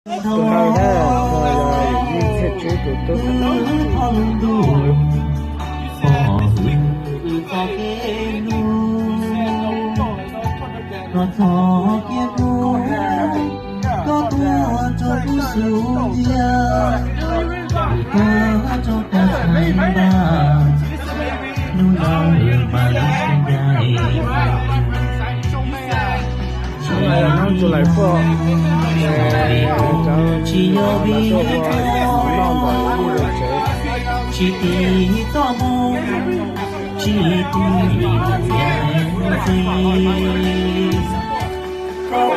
Tus no na, tus no yog yawm yij Txhiaj Tswb tus tub. Hnub no yog hnub tsuas laim poj, cov tsis yog vim noj ntawm ib lub tsev. Tsis tiv toj moo, tsis tiv ntxi, koj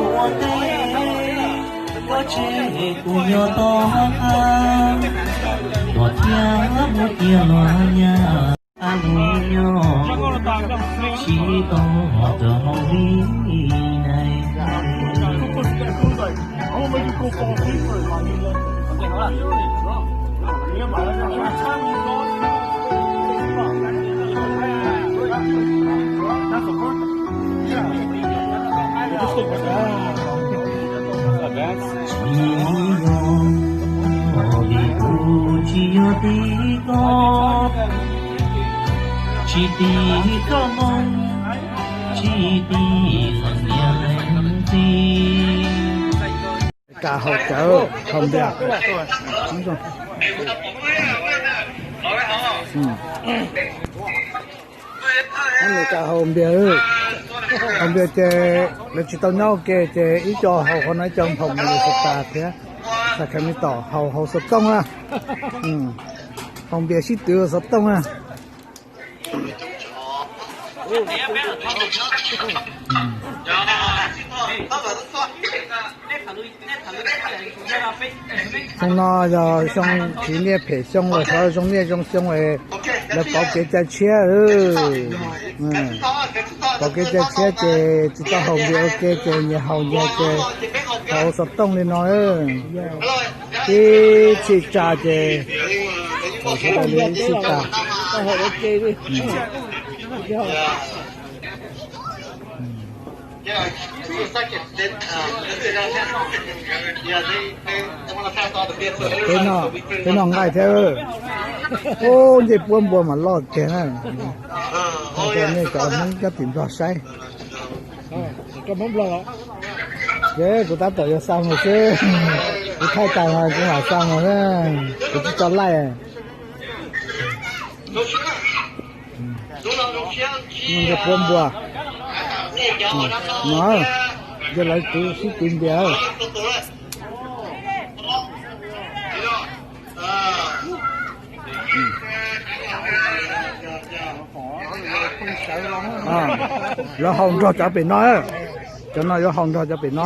ua ntej, koj tseg kuv nyob tom qab, koj thiaj mus tiag los nyab. Mus nyob tsis tau rau hauv li neej. Tsis yog vim kuv tsis yog tib koj, tsis tiv koj moo, tsis tiv los niam leej txiv. Ka haus cawv haus npias. Nws ka haus npias, haus npias ces lawv tsis tau nyob ua ke ces ib co haus qhov no, ib co nphoo mus li xav tas thiab. Xav kheev li tom haus, haus xov tooj na. Haus npias sib twv xov tooj na. Xyoo no yog xyoo chiv niaj phem xyoo, los xyov zoo niaj zoo xyoo, lawv pauv kev cai tshiab. Pauv kev cai tshiab ces tsis tau haus npias ua ke ces nyias haus nyias ces haus xov tooj li no. Ib txhij tsa ces sawv daws li ib txhij tsa. Peb noj nqaij thiab. Ub, ncej puab npua mas loj tiag na. Nej cov Hmoob nyob tim Nplog saib. Ces kuv tab tom yuav xa mus xwb. Kuv thaij tas mas kuv mam xa mus na. Kuv tsis tso laij. Ncej puab npua no, nce lawv twv sib twv npias. Lawv haus nrog cov pem no, cov no yuav haus nrog cov pem no.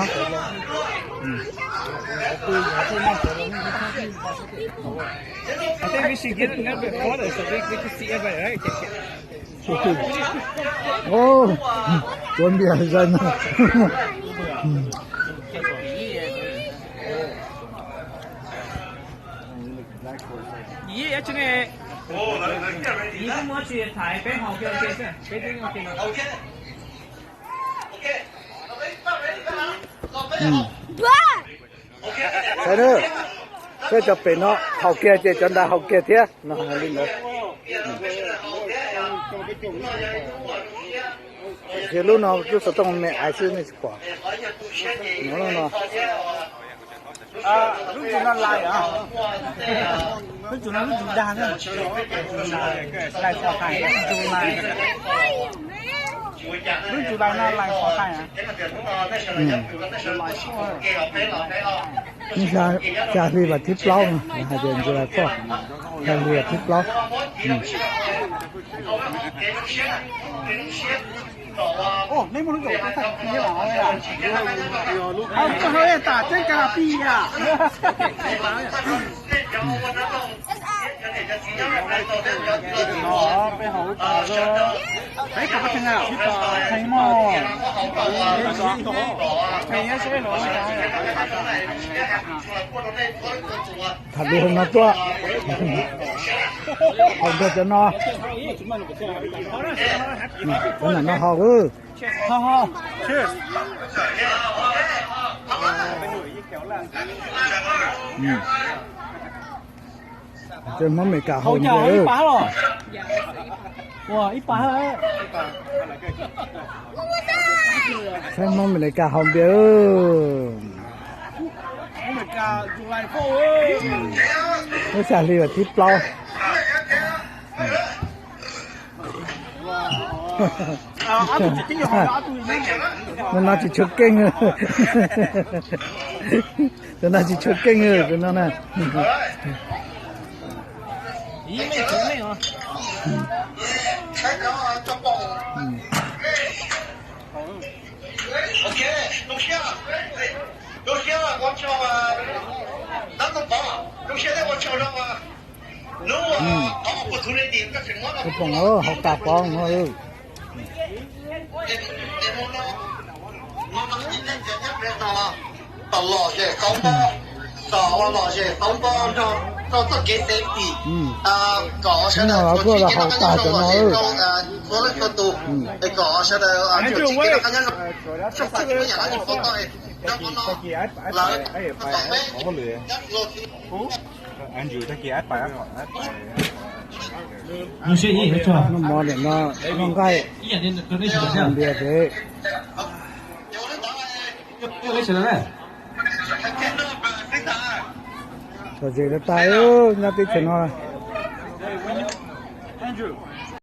Ua npias zaj no. Saib, saib cov pem no haus kiag ces cov nrad haus kiag thiab no, li ntawd. Ces lub no lub xov tooj me aiv xwb nej tsis pom. No, no. Lub tsum no lais, lub tsum no lub tsum dag, lais fo hais, lub tsum lais, lub tsum lais no lais fo hais. Xya hli vas thib plaub no, hais tias ntsis lais fo, xya hli vas thib plaub. Ub, neb muaj lub zaum tau tag kis los? Koj hais tas tseeb kav pis yam. Peb haus lub tas, peb haus lub tas, qhov mog, qhov nyob seb los. Tham lus hauv no tuaj. Haus nrog cov no. Cov no haus. Saib Hmoob Amelikas haus npias. Saib Hmoob Amelikas haus npias. Lub xya hli vas thib plaub. Tus no tsis tshuav keej. Tus no tsis tshuav keej, tus no na. Tus poom haus tas pov no. Tom lom zem tau npo nrog rau txoj kev safety, kom sawv daws tuav tswv kev noj qab nyob zoo lom zem rau txhua leej txhua tus, kom sawv daws tuav tswv kev noj qab nyob zoo. Txoj kev nyob yam no nws pov tau nrog qhov no lawm, tom peb, noj mov nim no noj nqaij, npias ces lom zem tas tas nyob teb chaws no.